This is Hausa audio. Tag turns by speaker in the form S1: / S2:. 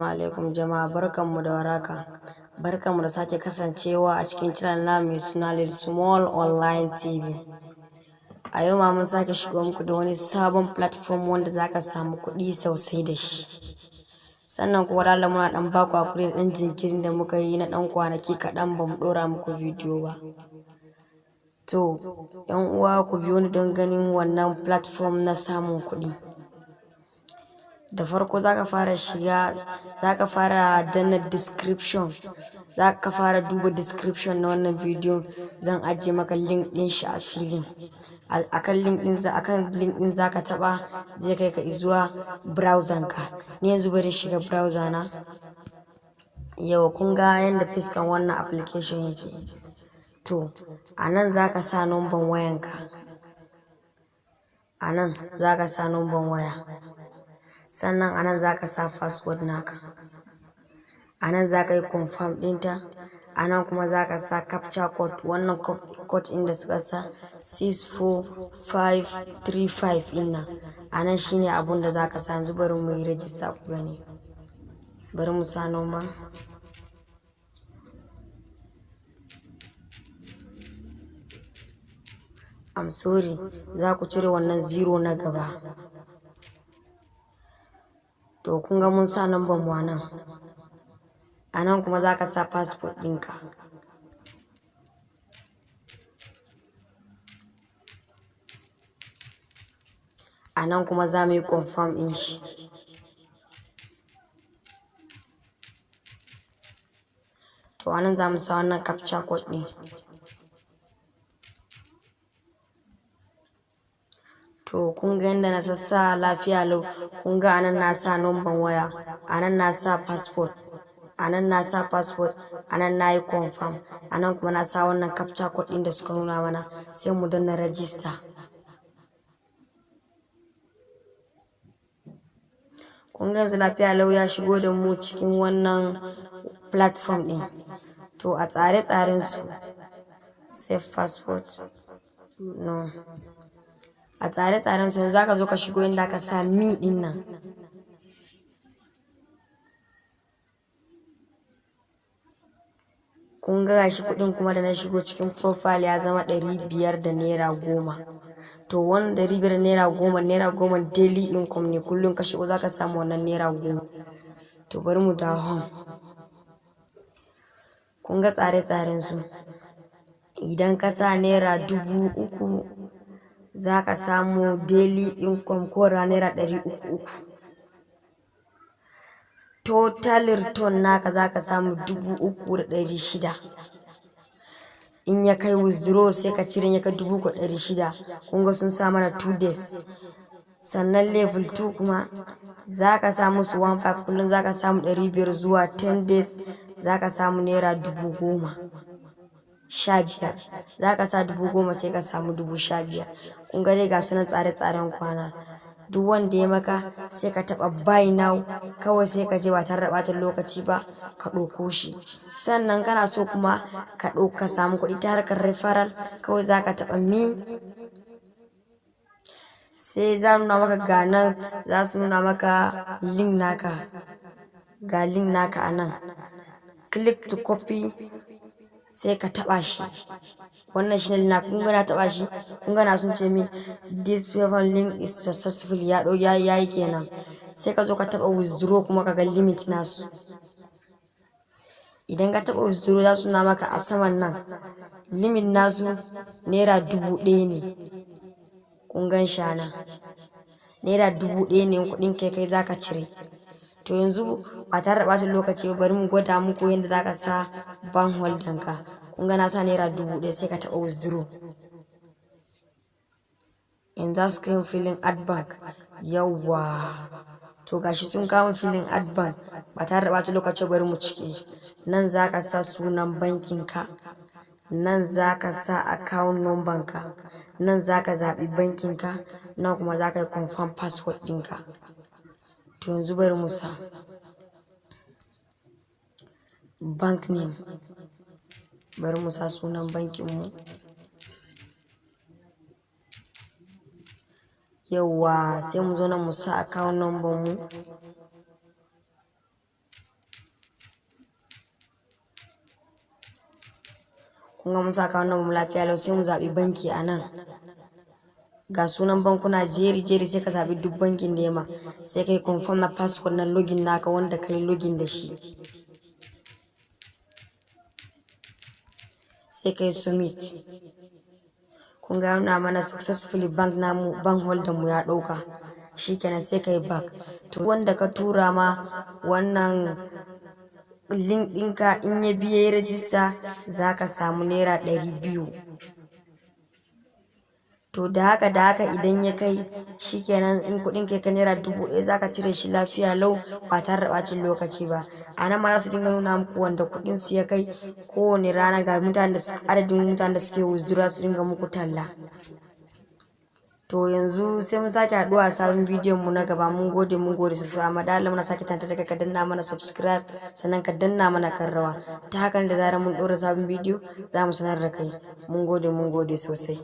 S1: Alaikum jama'a, barkanmu da warhaka, barkanmu da sake kasancewa a cikin channel namu mai suna Lil Small Online TV. A yau ma mun sake shigo muku da wani sabon platform wanda zaka samu kuɗi sosai da shi. Sannan kuma da Allah muna ɗan baku hakuri da ɗan jinkirin da muka yi na ɗan kwanaki kaɗan bamu ɗora muku bidiyo ba. To yan uwa, ku biyo ni don ganin wannan platform na samun kuɗi. Da farko zaka fara shiga, zaka fara danna description, zaka fara duba description na wannan bidiyon. Zan ajiye maka link ɗin shi a filin. Akan link ɗin, akan link ɗin zaka taɓa, zai kai ka zuwa browser ka. Ni yanzu bari shiga browser na. Yau kun ga yanda fiskan wannan application yake. To a nan zaka sa number wayanka, a nan zaka sa number waya, sannan a nan zaka sa password naka, a nan zaka yi confirm ɗinta, a nan kuma zaka sa captcha code. Wannan code ɗin da suka sa, 64535 ɗin nan, a nan shine abun da zaka sa. Yanzu bari mu yi register ku gani. Bari mu sa number. I'm sorry, za ku cire wannan zero na gaba. To kun ga mun sa number mu a nan. A nan kuma za ka sa password ɗinka. A nan kuma za mu yi confirm ɗin shi. To a nan za mu sa wannan captcha code ɗin. To kun ga yanda na sassa, lafiya lau. Kun ga anan na sa number waya, anan na sa password, anan na sa password, anan na yi confirm, anan kuma na sa wannan captcha code ɗin da suka nuna mana. Sai mu danna register. Kun ga yanzu lafiya lau ya shigo da mu cikin wannan platform ɗin. To a tsare-tsaren su, save password, no, a tsare-tsaren su, yanzu zaka zo ka shigo inda aka sa me ɗin nan. Kun ga gashi kuɗin kuma da na shigo cikin profile ya zama ₦510. To wannan ₦510, ₦10 daily income ne. Kullum ka shigo zaka samu wannan ₦10. To bari mu dawo home. Kun ga tsare-tsaren su, idan ka sa ₦3,000 za ka samu daily income ko ₦300 uku. Total return naka za ka samu 3,600. In ya kai withdraw, sai ka cire ya kai 3,600. Kun ga sun sa mana 2 days. Sannan level 2 kuma za ka samu su 15, kullum za ka samu 500, zuwa 10 days za ka samu ₦15,000. Za ka sa 10,000 sai ka samu 15,000. Kun ga dai ga sunan tsare-tsaren kwana. Duk wanda ya maka, sai ka taɓa buy now kawai, sai ka je ba tare da ɓata lokaci ba ka ɗauko shi. Sannan kana so kuma ka ka samu kuɗi ta harkar referral, kawai za ka taɓa me, sai za nuna maka ga nan, za su nuna maka link naka. Ga link naka a nan, click to copy, sai ka taɓa shi. Wannan shine link. Kun ga na taɓa shi, kun ga na sun ce min "This PayPal link is successful". Ya ɗau ya yayi kenan. Sai ka zo ka taɓa withdraw kuma ka ga limit nasu. Idan ka taɓa withdraw, za su nuna maka a saman nan limit nasu ₦1,000 ne. Kun gan shi a nan, ₦1,000 ne. Kuɗin kai kai zaka cire. To yanzu ba tare da ɓata lokaci ba, bari mu gwada muku yadda zaka sa bank holder ka. Kun ga na sa ₦1,000, sai ka taɓa withdraw. Yanzu za su kai mu filin add bank. Yawwa, to gashi sun kama filin add bank. Ba tare da ɓata lokaci, bari mu cike. Nan za ka sa sunan bankin ka, nan za ka sa account number ka, nan za ka zaɓi bankin ka, nan kuma za ka yi confirm password ɗinka. To yanzu bari mu sa bank name, bari mu sa sunan bankin mu. Yauwa, sai mu zo nan mu sa account number mu. Kun ga mun sa account number mu lafiya lau. Sai mu zaɓi banki a nan. Ga sunan bankuna jeri jeri, sai ka zaɓi duk bankin da ya ma. Sai kai confirm na password na login naka wanda kai login da shi, sai kai submit. Kun ga nuna mana successfully, bank namu, bank holder mu ya ɗauka. Shikenan, sai kai back. To, wanda ka tura ma wannan link ɗinka, in ya biya ya rajista, za ka samu ₦200. To, da haka idan ya kai, shikenan, in kuɗin kai ka ₦1,000, za ka cire shi lafiya lau ba tare da ɓacin lokaci ba. A nan ma za su dinga nuna muku wanda kuɗin su ya kai kowane rana. Ga mutanen da adadin mutanen da suke withdraw, su dinga muku talla. To, yanzu sai mun sake haɗuwa a sabon bidiyon mu na gaba. Mun gode, mun gode sosai. Amma da Allah muna sake tantance ka danna mana subscribe, sannan ka danna mana karrawa. Ta hakan da zarar mun ɗora sabon bidiyo, za mu sanar da kai. Mun gode, mun gode sosai.